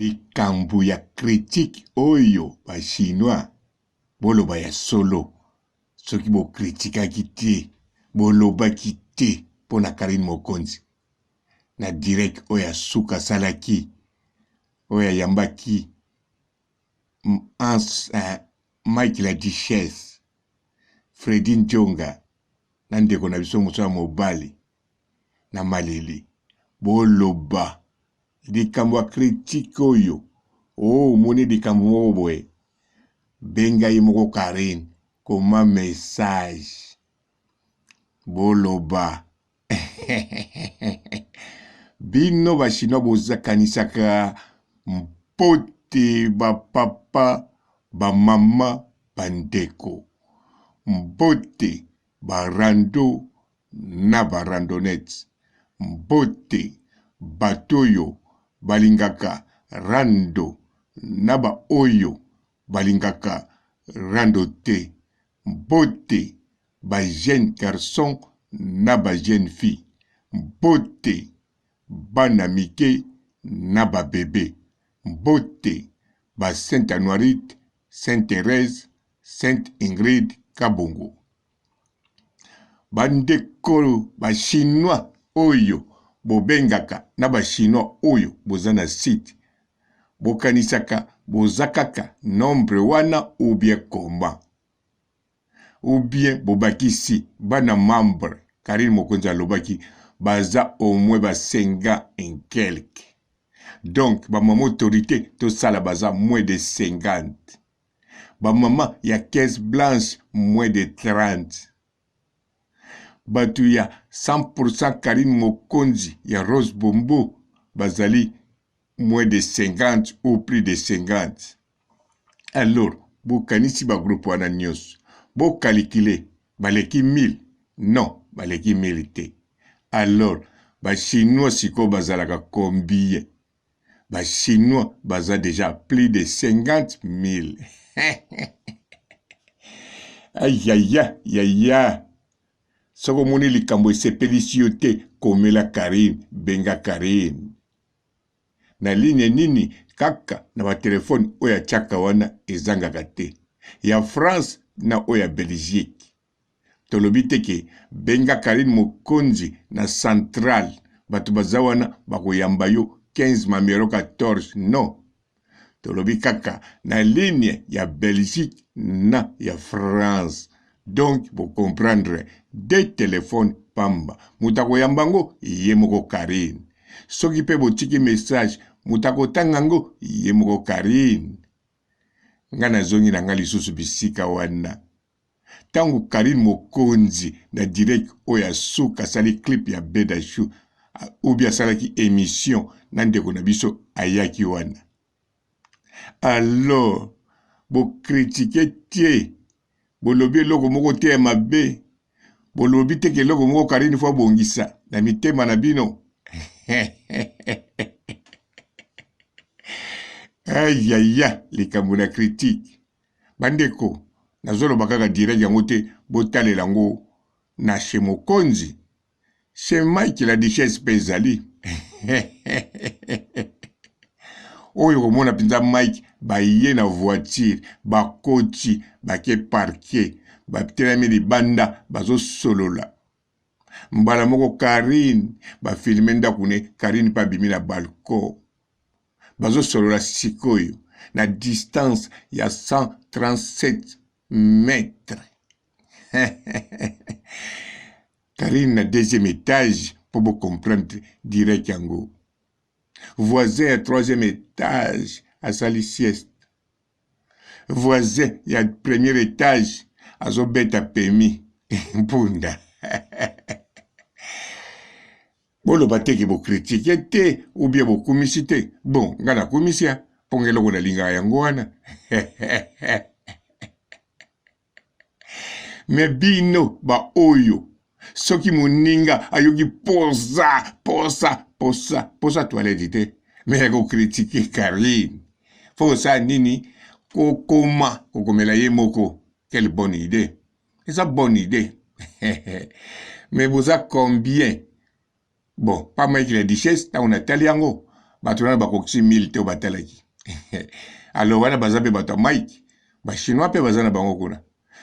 Likambo ya critique oyo ba chinois boloba ya solo soki bo critikaki te bolobaki te pona Carine Mokonzi na direct oyo ya suka asalaki oyo ayambaki Hans eh, Mike la Duchesse Freddy Ndjonga na ndeko na biso mosusu ya mobali na malili boloba likambo ya critique oyo oh omoni likambo moko boye benga ye moko Carine koma message boloba bino ba chinois bozakanisaka mpote ba papa ba mama ba ndeko mbote ba rando na ba randonnettes. Mbote bato oyo balingaka rando na ba oyo balingaka rando te. Mbote ba jeunes garçons na ba jeunes filles. Mbote bana mike na ba bebes. Mbote ba Sainte Anuarite, Sainte Therèse, Sainte Ingrid Kabongo. Ba ndeko ba chinois oyo bobengaka na ba chinois oyo boza na site bokanisaka boza kaka nombre wana ou bien comment? Ou bien bobakisi bana membre Carine Mokonzi alobaki baza au moins ba 50 et quelque donc ba mama autorite tosala baza moins de 50. Ba maman ya caisse blanche moins de 30. Batu ya 100% Carine Mokonzi ya Rose Bombo bazali moins de 50 ou plus de 50. Alors bokanisi ba groupe wana nionso bo calculer baleki 1000? Non, baleki 1000 te. Alors ba chinois sikoyo bazalaka combien? Ba chinois baza dejà plus de 50 mille. Ayaya yaya soki omoni likambo esepelisi yo te komela Carine benga Carine na ligne nini kaka na ba telephone oyo atiaka wana ezangaka te ya France na oyo ya Belgique Tolobi te ke benga Carine Mokonzi na centrale batu baza wana bakoyamba yo 15 mamero 14 non. Tolobi kaka na ligne ya Belgique na ya France. Donc bo comprendre deux telephones pamba. Moto akoyamba ngo ye moko Carine. Soki pe botiki message moto akotanga ngo ye moko Carine. Nga nazongi na nga lisusu bisika wana. Tango Carine Mokonzi na direct oyo ya suka asali clip ya Beda Chou ou bien asalaki emission na ndeko na biso ayaki wana. Alors bo critiquer te, bolobi eloko moko te ya mabe, bolobi te ke eloko moko Carine faut abongisa na mitema na bino. Ayaya likambo na critique. Bandeko nazoloba kaka direct yango te botalela yango na chez mokonzi chez Mike la duchesse pe ezali oyo komona mpenza Mike baye na voiture bakoti bake parke batelami libanda bazosolola mbala moko Carine bafilme ndako ne Carine mpe abimi na balcon Bazo solola sikoyo na distance ya 137 mètres. Carine na deuxième étage po bo comprendre direct yango. Voisin ya troisième étage asali sieste. Voisin ya premier étage azobeta pemi mpunda. Boloba te ke bo critique te ou bien bokumisi te. Bon, nga nakumisi ya mpo nga eloko nalingaka yango wana. Me bino ba oyo soki moninga ayoki posa posa posa posa toilette te me ya kokritike Carine fo kosala nini? Kokoma kokomela ye moko. Quelle bonne idee! Eza bonne idee mais boza combien? Bon, pas Mike la Duchesse, ntango natali yango. Bato wana bakokisi 1000 te oyo batalaki. Alors wana baza mpe bato ya Mike, ba chinois mpe baza na bango kuna.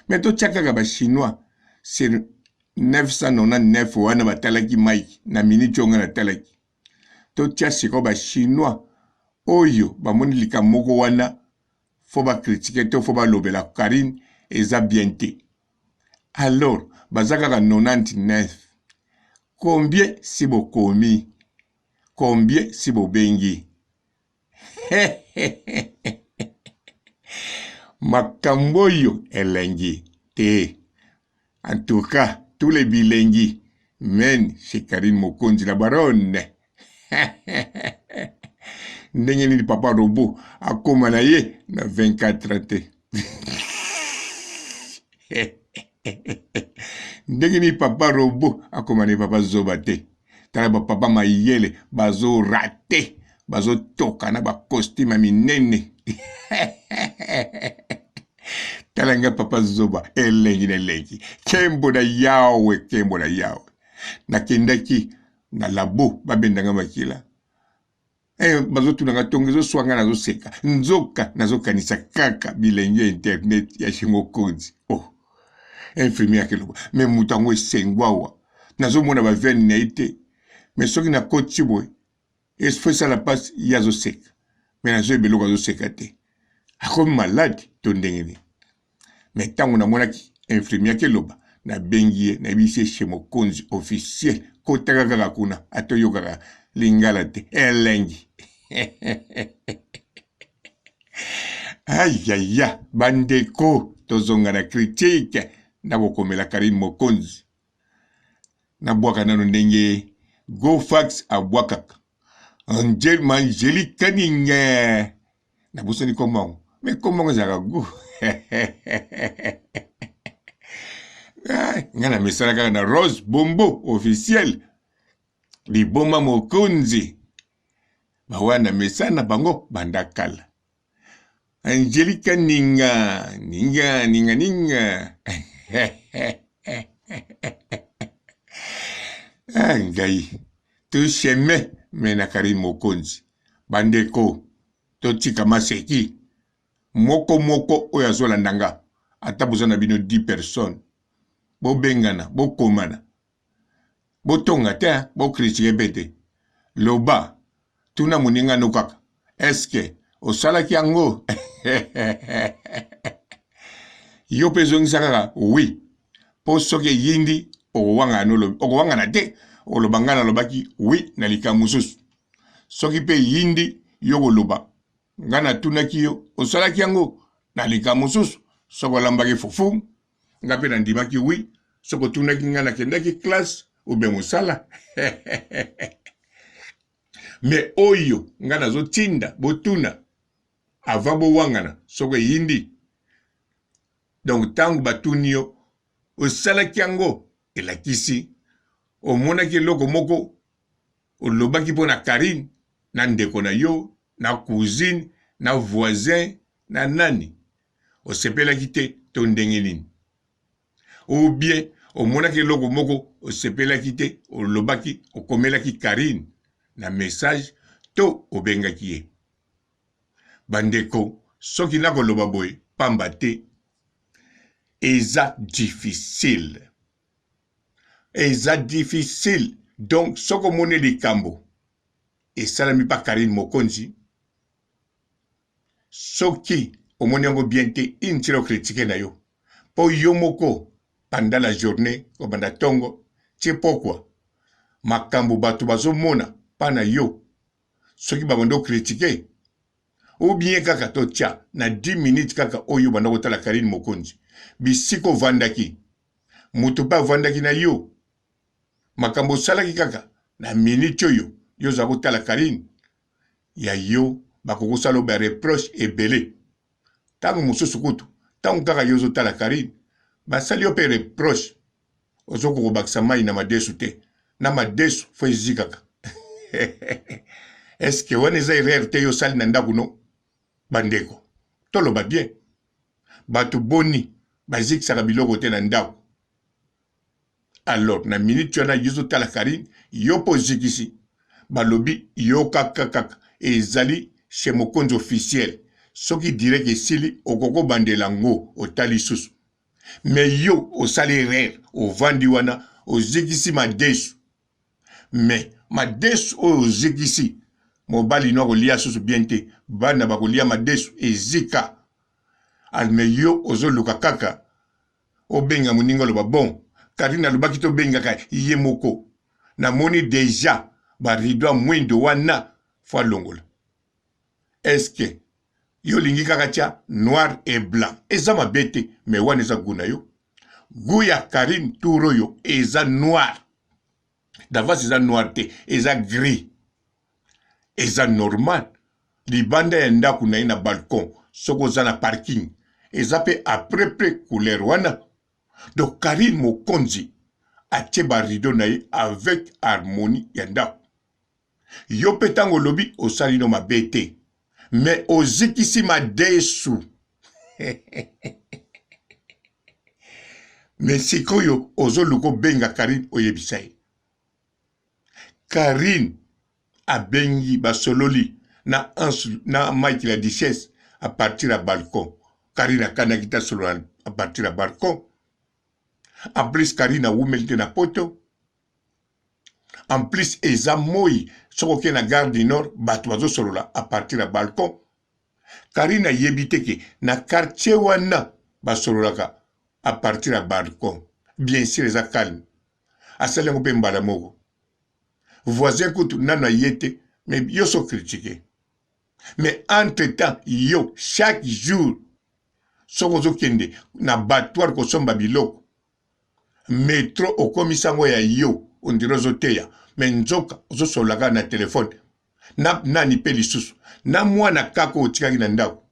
Mais totia kaka ba chinois sur 999 wana batalaki Mike na minute oyo ngai natalaki. Totia sikoyo ba chinois oyo bamoni likambo moko wana fo ba critiquer to fo balobela Carine eza bien te. Alors baza kaka 99 combien si bokomi combien si bobengi makambo oyo elengi te en tout cas tous les bilengi men chez Carine Mokonzi la baronne ndenge nini papa robot akoma na ye na 24 ans te ndenge nini papa robot akoma na ye papa zoba te tala bapapa mayele bazorate bazotoka na bacostume ya minene tala nga papa zoba elengi na elengi kembo na yawe kembo na yawe nakendaki na labo babenda nga makila eh, bazotuna nga tongo ezoswa nga nazoseka nzoka nazokanisa kaka bilenge ya internet ya shingokonzi oh infirmier akeloba me moto yango esengwawa nazomona bavene na ye te me soki nakoti boye esfo esala mpasi ye azoseka me nazoyeba eloko azoseka te akomi maladi to ndenge nini Mais tango namonaki infirmier akeloba nabengi ye nayebisi ye chez mokonzi officiel kotaka kaka kuna ata oyokaka lingala te elengi ayaya bandeko tozonga na critique nakokomela Karine Mokonzi nabwaka nano ndenge Gofax abwakaka Angel Mangelique Kaninga nabosani nkombo yango me nkombo yango ezalaka gu ah, ngai na mesala kaka na rose bombo officiel liboma mokonzi bawana mesana bango banda kala angelika ninga ninga ninga ninga ah, ngai tusheme me na karine mokonzi Bandeko totika maseki moko moko oyo azolanda nga ata boza na bino 10 personnes bobengana bokomana botonga te bo critique mpe te loba tuna moninga no kaka eske osalaki yango yo mpe ezongisa kaka oui mpo soki eyindi okowangana okowangana te oloba ngai nalobaki oui na likambo mosusu Soki pe eyindi yo koloba nga natunaki yo osalaki yango na likambo mosusu soki olambaki fufu nga pe nandimaki oui soki otunaki nga nakendaki classe ou bien mosala mais oyo nga nazotinda botuna avant bowangana soki eyindi donc ntango batuni yo osalaki yango elakisi omonaki eloko moko Olobaki mpo na Carine na ndeko na yo na cousine na voisin na nani? Osepelaki te to ndenge nini? Ou bien omonaki eloko moko osepelaki te olobaki okomelaki Carine na message to obengaki ye? Bandeko soki nakoloba boye pamba te eza difficile. Eza difficile donc soki omoni likambo esalami pa Carine Mokonzi soki omoni yango bien te inutile o critiquer na yo po yo moko pendant la journee kobanda tongo ti pokwa makambo bato bazomona pa na yo soki babandi o critiquer ou bien kaka totia na 10 minutes kaka oyo obanda kotala Carine Mokonzi bisika ovandaki moto mpe avandaki na yo makambo osalaki kaka na minute oyo yo oza kotala Carine ya yo bakokosala ba reproche ebele ntango mosusu kutu ntango kaka yo ozotala Carine basali yo mpe reproche ozokoka kobakisa mai na madesu te na madesu fo ezikaka eske wana eza erreur te yo osali na ndako no bandeko toloba bien Bato boni bazikisaka biloko te na ndako? Alors na minute wana yo ozotala Carine, yo mpe ozikisi, balobi yokaka kaka. Ezali chez Mokonzi officiel. Soki direct esili okoki obandela ngo otali susu. Mais yo osali erreur ovandi wana ozikisi madesu. Mais madesu oyo ozikisi mobali no akolia susu bien te, bana bakolia madesu ezika. Mais yo ozoluka kaka obenga moninga oloba bon Carine alobaki tobengaka ye moko namoni dejà ba rideau ya mwindo wana fo alongola est ce que yo olingi kaka tia noir et blanc eza mabe te mais wana eza gout na yo gout ya Carine tour oyo eza noir d'avance eza noir te eza gris eza normal libanda ya ndako na ye na balcon soki oza na parking eza pe après près couleur wana donc Carine Mokonzi atie ba rideau na ye avec harmonie ya ndako yo pe ntango olobi osali no mabe te mais ozikisi madesu mais sikoyo ozoluka obenga Carine oyebisa ye Carine abengi basololi na Hans na Mike la duchesse à partir ya balcon. Carine akanaki te asolola à partir ya balcon. En plus Carine awumeli te na poto. En plus eza moi soki okei na gare du Nord bato bazosolola à partir ya balcon. Carine ayebi te ke na quartier wana basololaka à partir ya balcon. Bien sûr eza calme. Asali yango mpe mbala moko. Voisin kutu nanu aye te mais yo so critique. Mais entre temps yo chaque jour soki ozokende na battoir kosomba biloko metro okomisi yango ya yo ondire ozoteya mais nzoka ozosolola kaka na telefone na nani mpe lisusu na mwana kaka oyo otikaki na ndako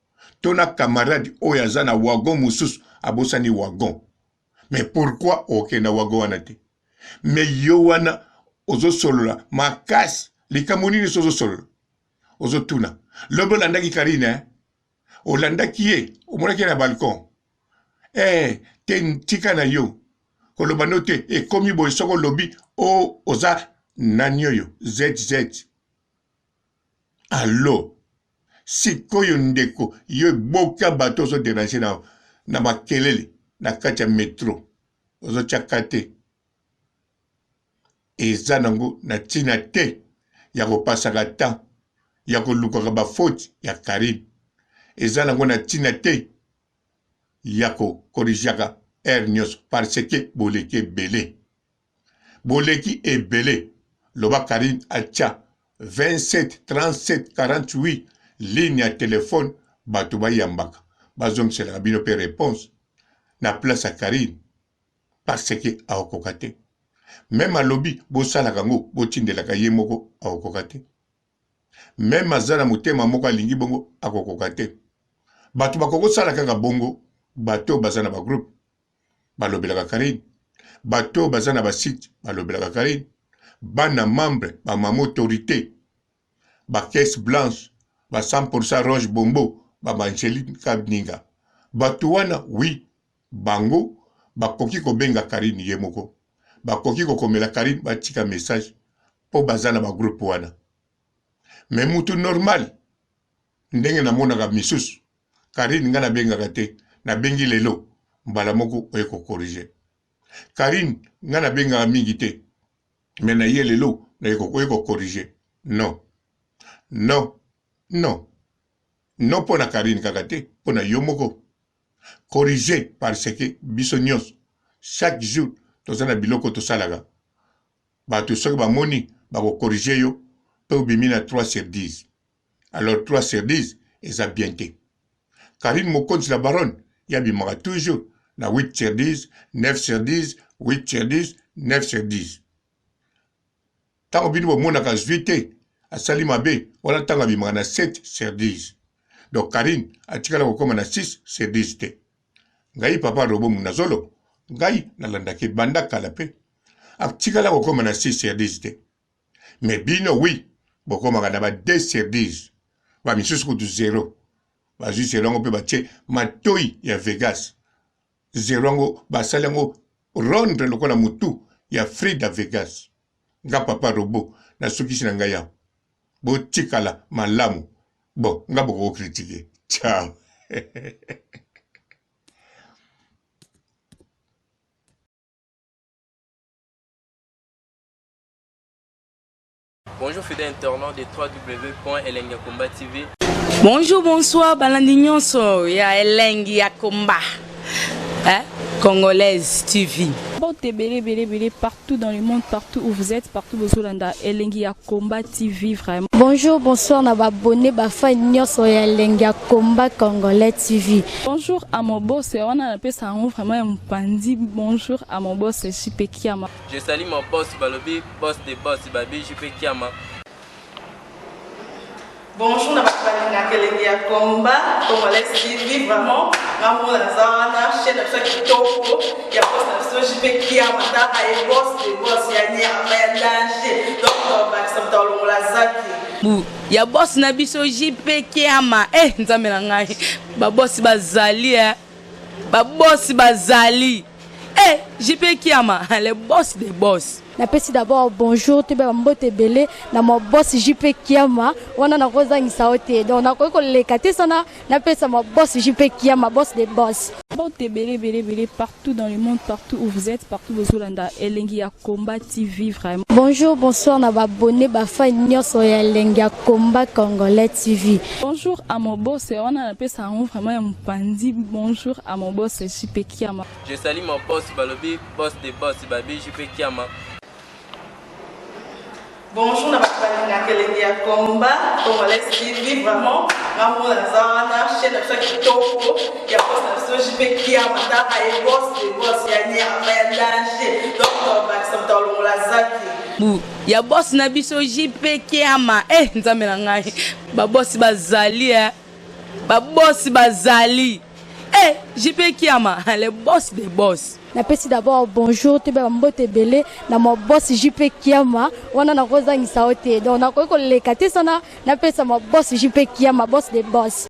to na camarade oyo aza na wagon mosusu abosani wagon mais pourquoi okenda wagon wana te mais yo wana ozosolola makasi likambo nini so ozosolola ozotuna lobi olandaki karine eh? olandaki ye omonaki ye na balcon eh, te tika na yo koloba no te ekomi boye soki olobi o oh, oza nani oyo zz alo Sikoyo ndeko yo eboka bato ozo deranger na, na makelele na kati ya metro ozo tia ka te eza nango na tina te ya kopasaka temps ya kolukaka ba faute ya Carine eza nango na tina te ya ko corrigeaka heure nionso parce que boleki ebele Boleki ebele loba Carine atia 27 37 48 ligne ya telephone batu bayambaka bazongiselaka bino pe reponse na place ya Carine parce que akokoka te meme alobi bosalaka ngo botindelaka ye moko akokoka te meme aza na motema moko alingi bongo akokoka te bato bakokosala kaka bongo bato baza na bagroupe balobelaka Carine, bato oyo baza na ba site balobelaka Carine, bana membre ba mama autorite ba caisse blanche ba 100% ronge bombo ba Angeline Kaninga bato wana oui bango bakoki kobenga Carine ye moko bakoki kokomela Carine batika message mpo baza na ba groupe wana mais mutu normal ndenge namonaka misusu Carine nga nabengaka te nabengi lelo mbala moko oye ko corriger Carine nga nabengaka mingi te mais naye lelo naye oye ko corriger non non non non mpo na Carine kaka te mpo na yo moko corriger parce que biso nyonso chaque jour toza na biloko tosalaka bato soki bamoni bako corriger yo mpe obimi na 3 sur 10 alors 3 sur 10 eza bien te Carine Mokonzi la baronne ye abimaka toujours na 8 sur 10 9 sur 10 8 sur 10 9 sur 10 ntango bino bomonaka azwi te asali mabe wana ntango abimaka na 7 sur 10 donc Carine atikala kokoma na 6 sur 10 te ngai papa robo munazolo ngai nalandaki banda kala mpe atikala kokoma na 6 sur 10 te Mais bino oui bokomaka na ba 2 sur 10 ba misusu kutu 0 bazwi 0 yango mpe batie matoi ya Vegas 0 yango basali yango rondre lokola mutu ya Frida Vegas nga papa robot nasukisi na ngai awa. Botikala malamu. Bon, nga boko critiquer. Ciao. Bonjour fidèles internautes de www.elengiyakomba TV. Bonjour, bonsoir, balandi nyonso ya Elengi ya Komba. Hein? Congolaise TV. Mbote ebele ebele ebele partout dans le monde, partout où vous êtes, partout bozolanda Elengi ya Combat TV vraiment. Bonjour, bonsoir na ba abonnés ba fans nyonso ya Elengi ya Combat Congolais TV. Bonjour à mon boss, wana napesa yango vraiment ya mopanzi. Bonjour à mon boss JP Kiama. Je salue mon boss balobi boss de boss babi JP Kiama. Bonjour na bato balingaka elengi ya combat congolais TV vraiment nga moko naza wana chaîne na biso ya kitoko ya boss na biso JP Kiama tala ye boss de boss ya nyama ya danger donc tobakisa moto alongola zaki Bu ya boss na biso JP Kiama eh nzambe na ngai ba boss bazali eh ba boss bazali eh JP Kiama le boss des boss. Napesi d'abord bonjour toyeba ba mbote ebele na ma boss JP Kiama wana nakozangisa yo te donc nakoki koleka te sana napesa ma boss JP Kiama boss de boss. Mbote ebele ebele ebele partout dans le monde partout où vous êtes partout bozolanda Elengi ya Combat TV vraiment. Bonjour bonsoir na ba abonnes ba fans nionso ya Elengi ya Combat Congolais TV. Bonjour à mon boss wana napesa yango vraiment ya mopanzi bonjour à mon boss JP Kiama. Je salue mon boss balobi boss de boss babi JP Kiama. Bonjour na bato balingaka elengi ya combat congolais TV vraiment nga moko naza wana chaîne na biso ya kitoko ya boss na biso JP Kiama tala ye boss de boss ya nyama ya danger donc tobakisa moto alongola zaki Bu ya boss na biso JP Kiama eh nzambe na ngai ba boss bazali eh ba boss bazali eh JP Kiama le boss des boss. Napesi d'abord bonjour toyeba ba mbote ebele na ma boss JP Kiama wana nakozangisa yo te donc nakoki koleka te sana napesa ma boss JP Kiama boss des boss.